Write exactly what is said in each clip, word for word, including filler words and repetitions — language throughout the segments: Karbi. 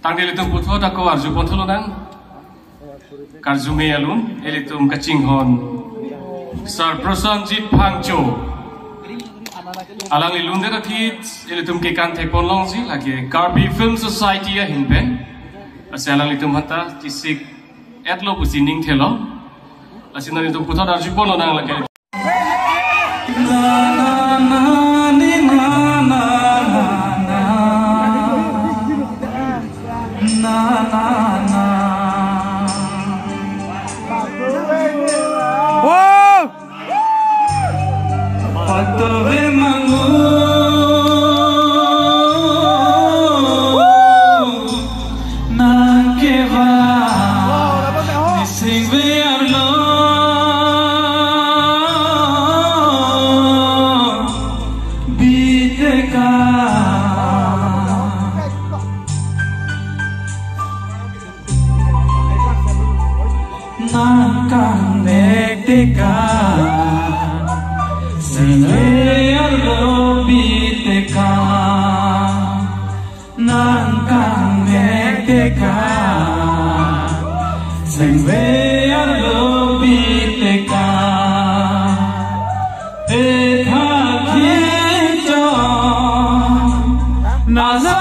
Tangte ilitum puthot ako arjupon thu lonang. Karjume alun, ilitum kachinghon Sir Prosenjit Phangcho. Alangli lundet aphi ilitum kekan thekpon longji, lake Karbi Film Society ahin pen. Lasi alanglitum aphanta chesik-etlo pusi ning thelo. Lasi non ilitum puthot arjupon lonang lake. Wow! Pagtove mangu nang kevang, nising ve arlo biteka. Nang kangnek teka, singve arlo biteka. Nang kangnek teka, singve arlo biteka. Etha khinchon, nasa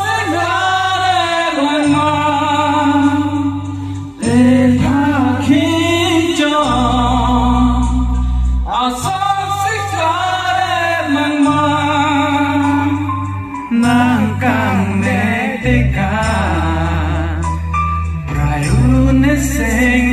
singare mangma. Etha khinchon, asok sikare mangma. Nang kangnek teka, prayu ne seng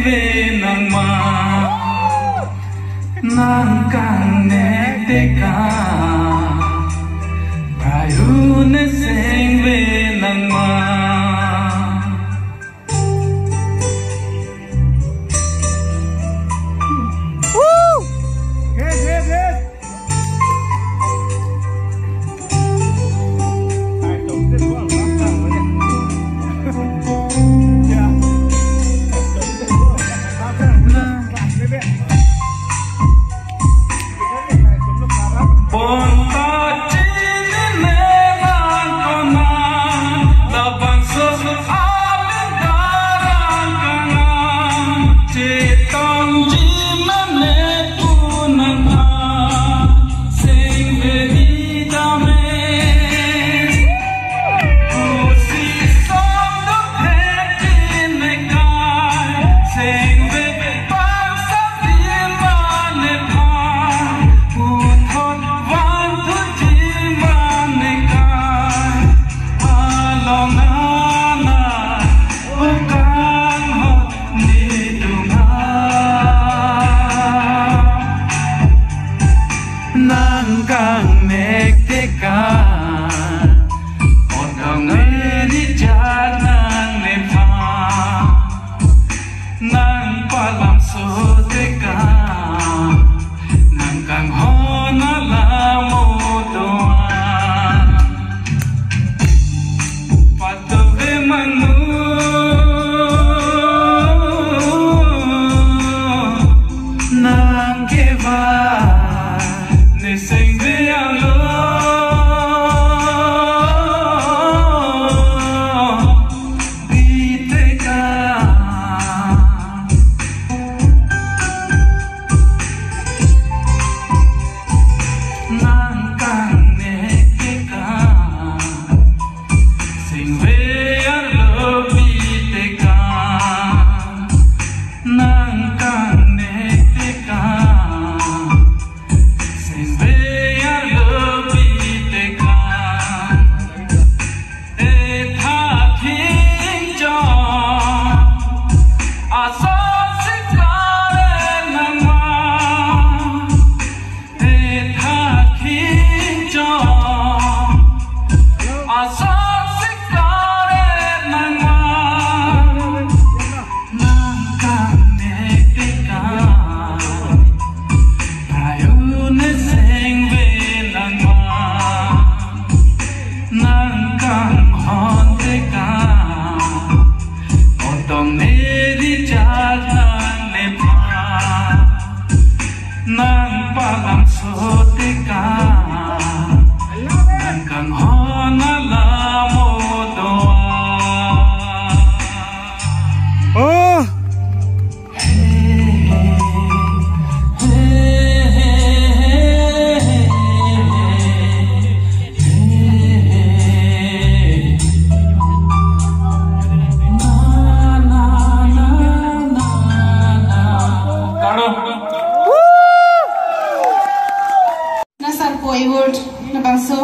Bangso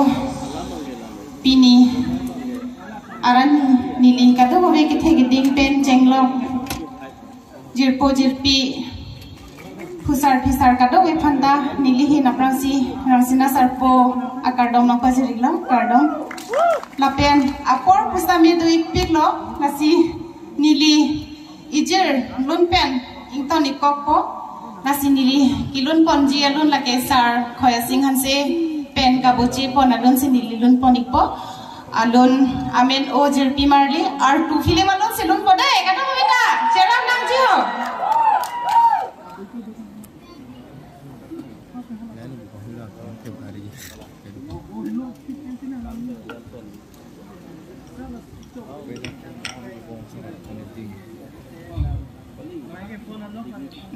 pini aran neli kadokave kethe keding pen chenglok jirpo jirpi phusar phisar kadokave aphanta neli hin aphrangsi Rangsina Sarpo akardom nangpajirlo, kardom. Lapen apor pusitame do-ikpiklo, lasi neli ijir lun pen ington-ikkokpo, lasi neli kelun ponji alun lake Sar Khoyasing Hanse pen kaboche pon alunsi neli lun pon-ikpo. Alun amen O Jirpi Marli, Artu film alunsi lunpo dei, kadokave ta cherap nangji ho.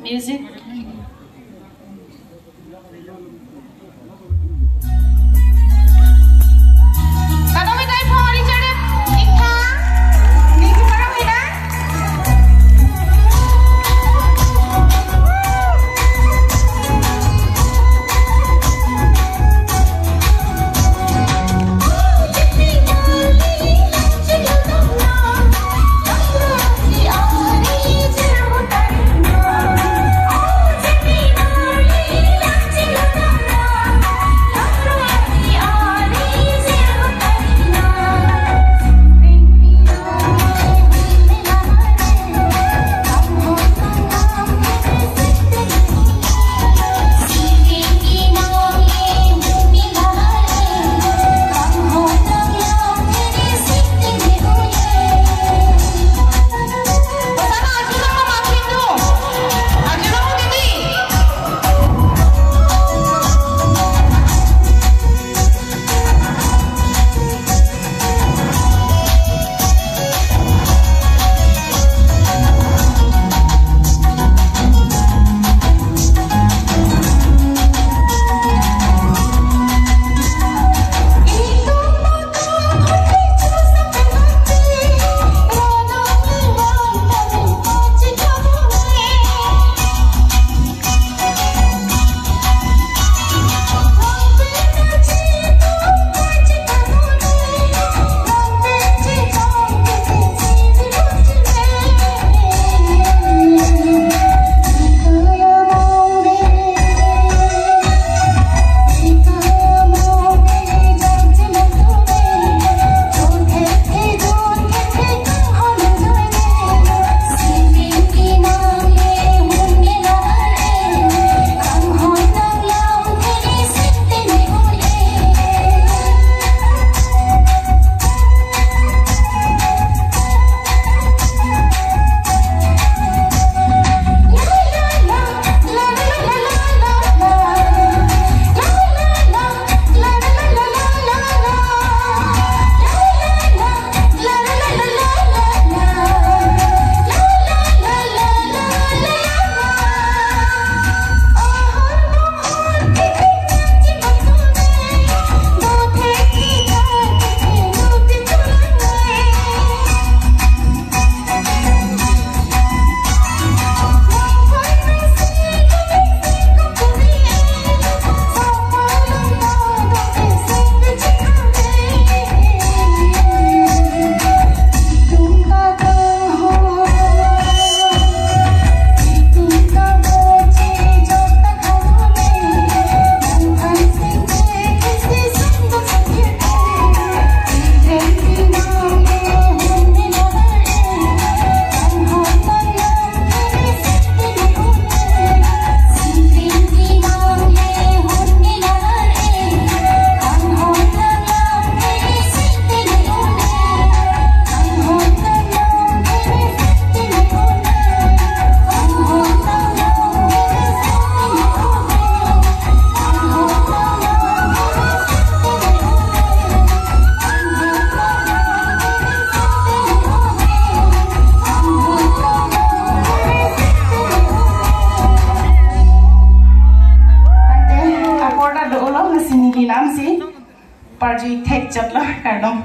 Music. Tangte apor ta dolo, lasi neli lamsi parju-ik thekchotlo, kardom.